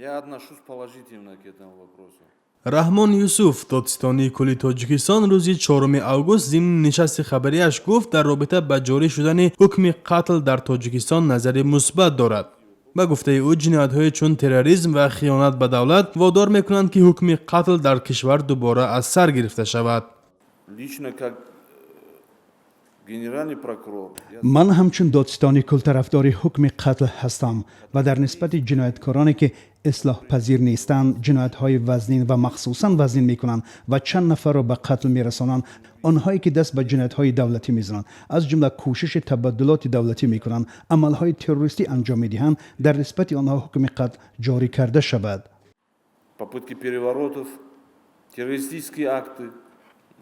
Я отношусь положительно к этому вопросу. Раҳмон Юсуф, додситонии кулли Тоҷикистон, рӯзи 4 август зимни нишасти хабарияш гуфт, дар робита ба ҷорӣ шудани ҳукми қатл дар Тоҷикистон назари мусбат дорад. Ба гуфтаи ӯ, ҷиноятҳои чун терроризм ва хиёнат ба давлат водор мекунанд, ки ҳукми қатл дар кишвар дубора аз сар гирифта шавад. Лично как генеральный прокурор я Ман ҳамчун додситони кул тарафдори ҳукми қатл ҳастам ва дар нисбати ҷинояткороне, ки ислоҳпазир нестанд, ҷиноятҳои вазнин ва махсусан вазнин мекунанд ва чанд нафарро ба қатл мерасонанд, онҳое ки даст ба ҷиноятҳои давлатӣ мезананд, аз ҷумла кӯшиши табаддулоти давлатӣ мекунанд, амалҳои террористӣ анҷом медиҳанд, дар нисбати онҳо ҳукми қатл ҷорӣ карда шавад. Попытки переворотов, террористические акты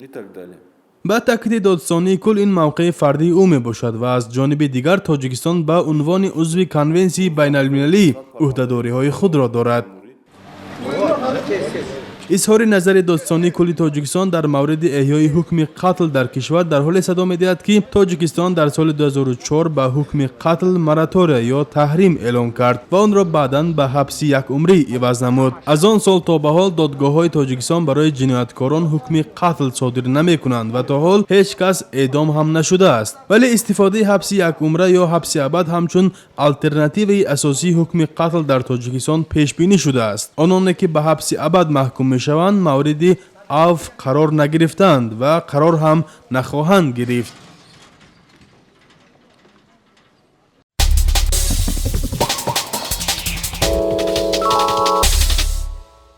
и так далее. Ба таъкиди додситонии кул, ин мавқеи фардии ӯ мебошад ва аз ҷониби дигар Тоҷикистон ба унвони узви Конвенсияи байналмилалӣ ӯҳдадориҳои худро дорад. Изҳори назари додситонии кулли Тоҷикистон дар мавриди эҳёи ҳукми қатл дар кишвар дар ҳоле садо медиҳад, ки Тоҷикистон дар соли 2004 ба ҳукми қатл моратория ё таҳрим эълон кард ва онро баъдан ба ҳабси якумрӣ иваз намуд. Аз он сол то ба ҳол додгоҳҳои Тоҷикистон барои ҷинояткорон ҳукми қатл содир намекунанд ва то ҳол ҳеҷ кас эъдом ҳам нашудааст. Вале истифодаи ҳабси якумра ё ҳабси абад ҳамчун алтернативаи асосии ҳукми қатл дар Тоҷикистон пешбинӣ шудааст. Ононе ки ба ҳабси абад маҳкум мешаванд, мавриди авф қарор нагирифтаанд ва қарор ҳам нахоҳанд гирифт.